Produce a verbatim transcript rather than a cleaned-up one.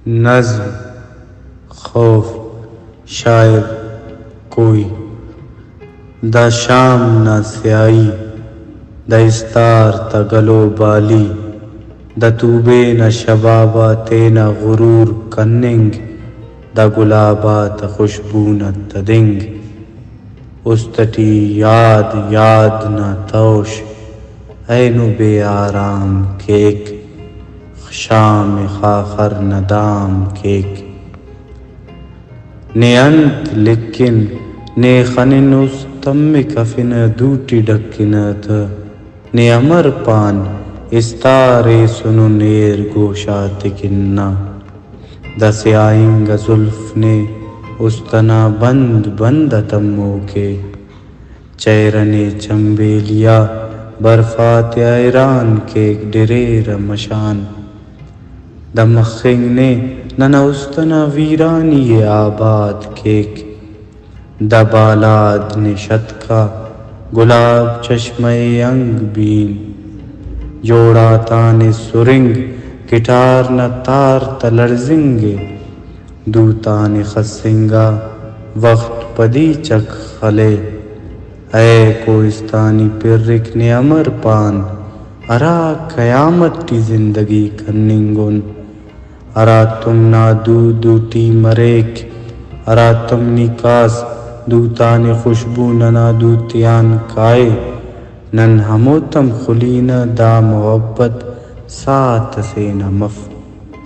نظم، خوف، شاعر، کوئی۔ دا شام نا سیاہی، دا استار تا گلو بالی، دا توبے نا شباب آ تینا غرور کننگ، دا گلاب آتا خوشبو نا تدنگ۔ است ٹی یاد، یاد نا توش، اینو بے آرام کیک، شام خاخر نا دام کیک۔ نے انت لکھن، نے خننس تمک افنہ دوٹی ڈکنہ تہ، نے امر پان استار ایسنن ایر گوش آتیکن نا۔ دا سیاہ انگا زلف نے است ئنا بند بند آ تموکے۔ چہرہ نے چنبیلی آ برف آتیا حیران کیک، ڈریرہ مشان۔ دا مخنگ نے ننا است ئنا ویرانی ءِ آباد کیک۔ دا بالاد نے شتکا گلاب چشمہ ءِ انگ بین۔ جوڑاتانے سرنگ، گٹار نا تار تا لڑزنگ ءِ۔ دوتانے خسنگا وخت پدی چک خلے۔ اے کوہستانی پرک نے امر پان، ہرا قیامت ٹی زندگی کننگ ان۔ ہراتم نا دو دوٹی مریک، ہراتم نی کاس دوتانے خوشبو ننا دوتیان کائے۔ نن ہموتم خلینہ دا محبت ساعت اسے نا مف۔